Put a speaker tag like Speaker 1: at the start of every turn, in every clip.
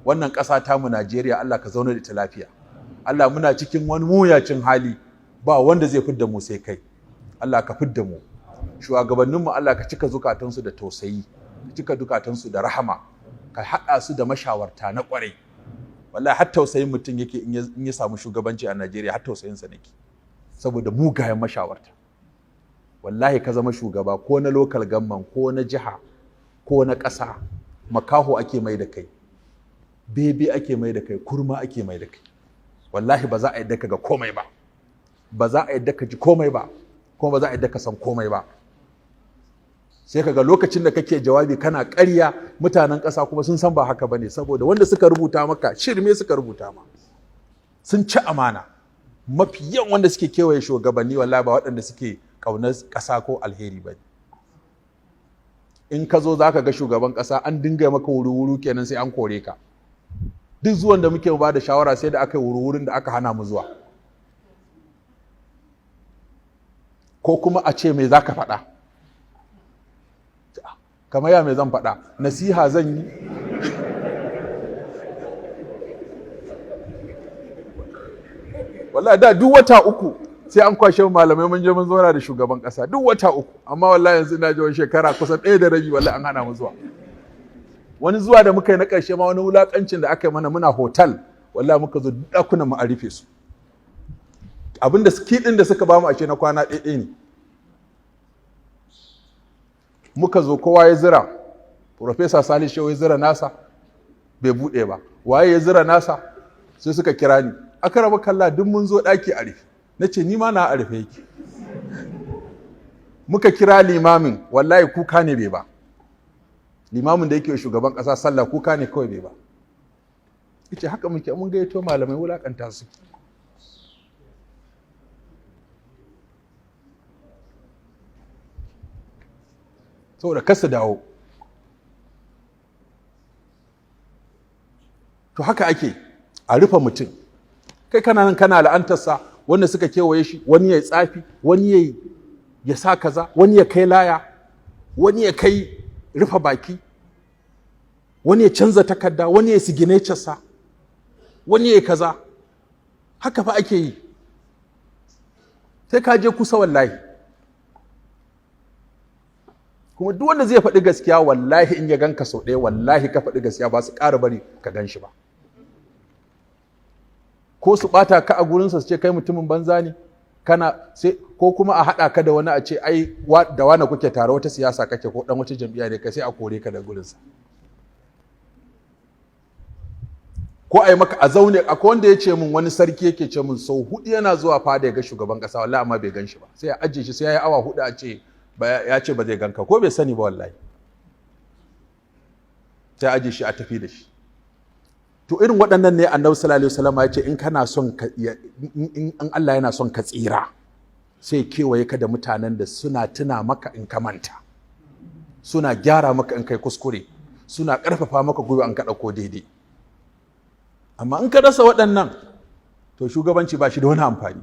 Speaker 1: Wannan ƙasa tamu Najeriya, Allah ka zauna da ita lafiya. Allah, muna cikin wani muyacin hali, ba wanda zai fidda mu sai kai. Allah, ka fidda mu. Shugabanninmu, Allah ka cika zukatansu da tausayi, ka cika zukatansu da rahama, ka haɗa su da mashawarta na ƙwarai. Wallahi har tausayin mutum yake in ya samu shugabanci a Najeriya, har tausayinsa nake, saboda mugayen mashawarta. Wallahi ka zama shugaba ko na local government ko na jiha ko na ƙasa, makaho ake mai da kai, bebe ake mai da kai, kurma ake mai da kai. Wallahi ba za a yadda ka ga komai ba, ba za a yadda ka ji komai ba, kuma ba za a yadda ka san komai ba. Sai kaga lokacin da kake jawabi kana ƙarya, mutanen ƙasa kuma sun san ba haka bane, saboda wanda suka rubuta maka shirme suka rubuta ma, sun ci amana. Mafi yawan wanda suke kewaye shugabanni, wallahi ba waɗanda suke ƙaunar ƙasa ko alheri ba. In ka zo za ka ga shugaban ƙasa, an dinga maka wuru-wuru kenan, sai an kore ka. Duk zuwan da muke ba da shawara, sai da aka yi wuru-wurin da aka hana mu zuwa, ko kuma a ce, "Me za ka faɗa?" Kamar ya me zan faɗa? Nasiha zan yi. Wallahi da duk wata 3 sai an kwashe malamai mun je mun zauna da shugaban ƙasa, duk wata 3. Amma wallahi yanzu ina ji wani shekara kusan 1 da rabi, wallahi an hana mu zuwa. Wani zuwa da muka yi na ƙarshe ma, wani wulaƙancin da aka yi mana, muna hotel, wallahi muka zo, ɗakunan mu a rufe su. Abinda kiɗin da suka bamu ashe na kwana ɗaya ne. Muka zo, kowa ya zira. Profesa Salisu Shehu ya zira nasa, bai buɗe ba. Waye ya zira nasa? Sai suka kira ni, "Aka raba kalla, duk mun zo, ɗaki a rufe." Na ce, "Ni ma na a rufe yake." Muka kira limamin, wallahi kuka ne bai ba. Limamin da yake shugaban ƙasa sallah, kuka ne kawai bai ba. Yace haka muke, mun gayyato malamai, wulakanta su. Saboda kar su dawo. To haka ake a rufe mutum. Kai kana nan kana la'antarsa, wanda suka kewaye shi, wani ya tsafi, wani ya sa kaza, wani ya kai laya, wani ya kai rufe baki, wani ya canza takarda, wani ya sa, wani ya kaza. Haka fa ake yi. Sai ka je kusa, wallahi. Kuma duk wanda zai faɗi gaskiya, wallahi in ya ganka sau ɗaya, wallahi ka faɗi gaskiya, ba su ƙara bari ka gan shi ba. Ko su ɓata ka a gurinsa, su ce kai mutumin banza ne kana sai, ko kuma a haɗa ka da wani, a ce ai da wane kuke tare, wata siyasa kake, ko ɗan wata jam'iyya ne kai, sai a kore ka da gurinsa. Ko a yi maka a zaune. Akwai wanda ya ce min, wani sarki yake ce min sau 4 yana zuwa fada ya ga shugaban ƙasa, wallahi amma bai gan shi ba. Sai ya ajiye shi, sai ya yi awa 4, a ce ya ce ba zai ganka, ko bai sani ba wallahi. Sai ajiye shi a tafi da shi. To irin waɗannan ne Annabi sallallahu alaihi wasallam ya ce in kana son ka, in Allah yana son ka tsira, sai kewaye ka da mutanen da suna tuna maka in ka manta, suna gyara maka in kai kuskure, suna ƙarfafa maka gwiwa in ka ɗauko daidai. Amma in ka rasa waɗannan, to shugabanci ba shi da wani amfani.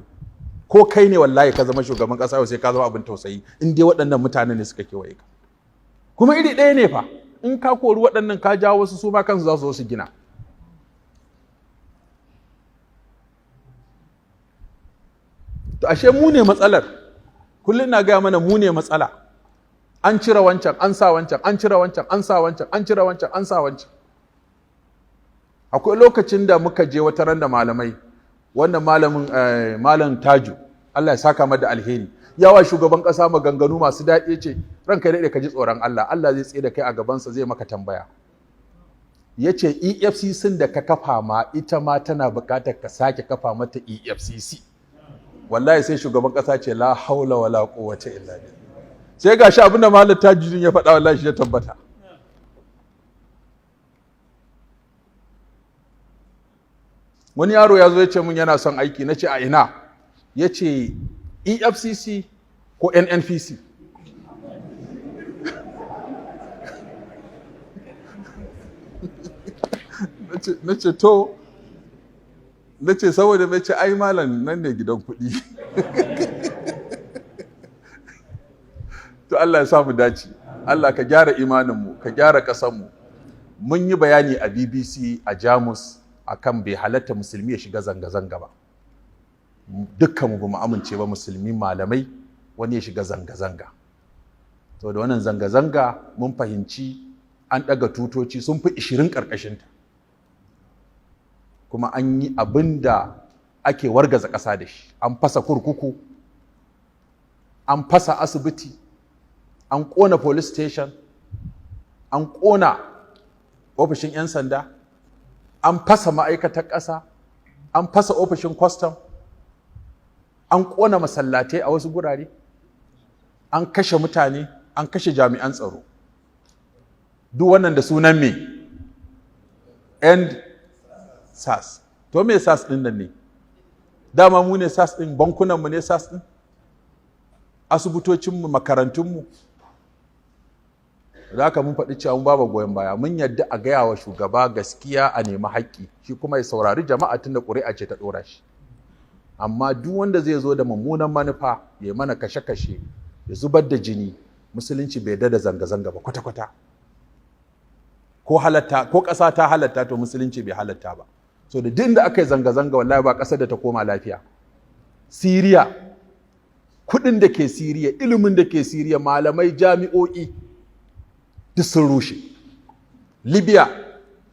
Speaker 1: Ko kai ne wallahi ka zama shugaban ƙasa, sai ka zama abin tausayi in dai waɗannan mutanen ne suka kewaye ka. Kuma iri ɗaya ne fa, in ka kori waɗannan ka jawo wasu, su ma kansu za su zo su gina. To ashe mu ne matsalar. Kullum na gaya mana, mu ne matsala. An cire wancan, an sa wancan, an cire wancan, an sa wancan, an cire wancan, an sa wancan. Akwai lokacin da muka je wata ran da malamai, wannan malamin, Malam Taju, Allah ya saka mada alheri, yawa shugaban kasa maganganu masu daɗi, ce, "Ranka daɗe, ka ji tsoron Allah, Allah zai tsaye da kai a gabansa, zai maka tambaya." Ya ce, "EFCC da ka kafa ma, ita ma tana buƙatar ka sake kafa mata EFCC." Wallahi sai shugaban kasa ce, "La haula wala quwwata illa billah." Sai gashi abinda Malam Tajudin ya faɗa, wallahi shi ya tabbata. Wani yaro ya zo ya ce mun yana son aiki. Na ce, "A ina?" Ya ce, "EFCC ko NNPC." Na ce, "To." Na ce, "Saboda mai?" Ce, "Ai malam, nan ne gidan kuɗi." To Allah ya sa mu dace. Allah ka gyara imaninmu, ka gyara ƙasanmu. Mun yi bayani a BBC a Jamus akan bai halatta musulmi ya shiga zanga-zanga ba. Dukkan mu bamu amince ba, musulmi malamai, wani ya shiga zanga-zanga. To, da wannan zanga-zanga mun fahimci an ɗaga tutoci sun fi 20 ƙarƙashinta, kuma an yi abin da ake wargaza ƙasa da shi. An fasa kurkuku, an fasa asibiti, an ƙona police station, an ƙona ofishin 'yan sanda, an fasa ma'aikatar ƙasa, an fasa ofishin kwastam, an ƙona masallatai a wasu gurare, an kashe mutane, an kashe jami'an tsaro. Duk wannan da sunan me? End SARS. To, me SARS ɗin nan ne? Dama mu ne SARS ɗin? Bankunanmu ne SARS ɗin? Asibitocinmu, makarantunmu? Da haka mun faɗi cewa mun ba goyon baya. Mun yadda a gaya wa shugaba gaskiya, a nemi haƙƙi, shi kuma ya saurari jama'a, tun da ƙuri'a ce ta ɗora shi. Amma duk wanda zai zo da mummunan manufa ya mana kashe-kashe, ya zubar da jini, musulunci bai yarda da zanga-zanga ba kwata-kwata. Ko halatta, ko ƙasa ta halatta, to musulunci bai halatta ba. So da duk da aka yi zanga-zanga, wallahi ba ƙasar da ta koma lafiya. Siriya, kuɗin da ke Siriya, ilimin da ke Siriya, malamai, jami'o'i, duk sun rushe. Libya,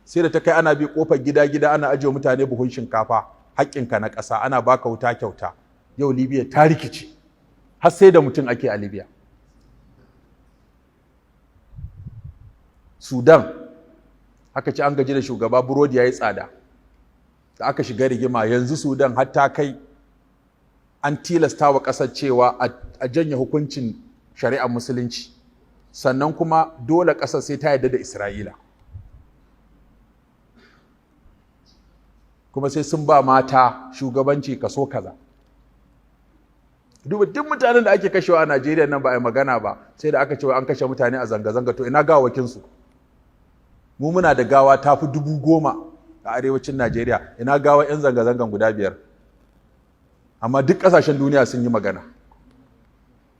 Speaker 1: sai da ta kai ana bi kofar gida-gida ana ajiye mutane buhun shinkafa, haƙƙinka na ƙasa, ana baka wuta kyauta. Yau Libya ta rikice, har sai da mutum ake a Libya. Sudan aka ci an gaji da shugaba, burodi ya yi tsada, da aka shiga rigima. Yanzu Sudan har ta kai an tilasta wa ƙasar cewa a janye hukuncin shari'ar musulunci, sannan kuma dole ƙasar sai ta yarda da Isra'ila, kuma sai sun ba mata shugabanci kaso kaza. Duba duk mutanen da ake kashewa a Najeriya nan, ba a yi magana ba sai da aka ce an kashe mutane a zanga-zanga. To, ina gawakinsu? Mu muna da gawa ta fi 10,000 a arewacin Najeriya. Ina gawa 'yan zanga-zangan guda 5? Amma duk ƙasashen duniya sun yi magana.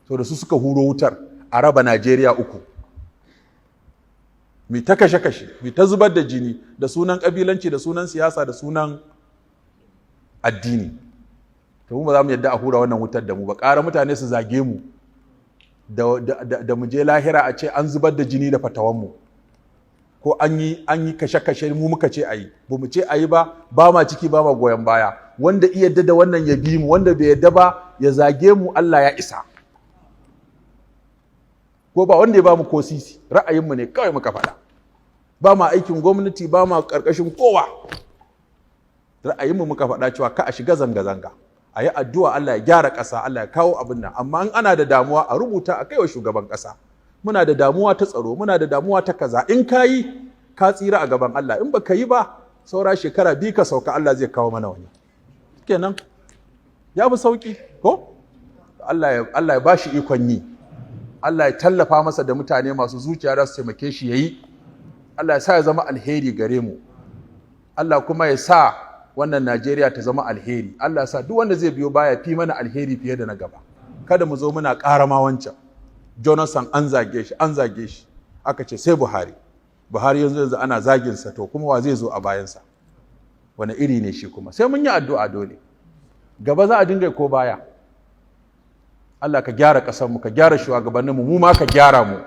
Speaker 1: To, da su suka huro wutar a raba Najeriya uku, mi ta kashe-kashe, mi ta zubar da jini da sunan ƙabilanci, da sunan siyasa, da sunan addini. To, mu ba za mu yadda a hura wannan wutar da mu ba. Ƙara mutane su zage mu da mu je lahira a ce an zubar da jini da fatawanmu, ko an yi kashe-kashe, mu muka ce ayi. Ba mu ce ayi ba, ba ma ciki, ba ma goyon baya. Wanda iya yadda da wannan ya bi mu, wanda bai yadda ba ya zage mu, Allah ya isa. Ko ba wanda ya ba mu ko sisi, ra'ayinmu ne kawai muka faɗa. Ba ma aikin gwamnati, ba ma ƙarƙashin kowa. Ra'ayinmu muka faɗa cewa ka a shiga zanga-zanga, a yi addu'a Allah ya gyara ƙasa, Allah ya kawo abin nan. Amma in ana da damuwa, a rubuta a kai wa shugaban ƙasa: muna da damuwa ta tsaro, muna da damuwa ta kaza. In ka yi, ka tsira a gaban Allah. In baka yi ba, saura shekara 2 ka sauka, Allah zai kawo mana wani. Kenan ya fi sauki ko? Allah ya bashi ikon yi. Allah ya tallafa masa da mutane masu zuciya da su taimake shi yayi. Allah ya sa ya zama alheri gare mu. Allah kuma ya sa wannan Najeriya ta zama alheri. Allah ya sa duk wanda zai biyo baya fi mana alheri fiye da na gaba. Kada mu zo muna ƙara ma wancan. Jonathan an zage shi, an zage shi, aka ce sai Buhari. Buhari yanzu ana zagin sa, to kuma wa zai zo a bayansa? Wani iri ne shi kuma? Sai mun yi addu'a dole. Gaba za a dinga ko baya? Allah ka gyara ƙasar mu, ka gyara shugabanninmu, mu ma ka gyara mu.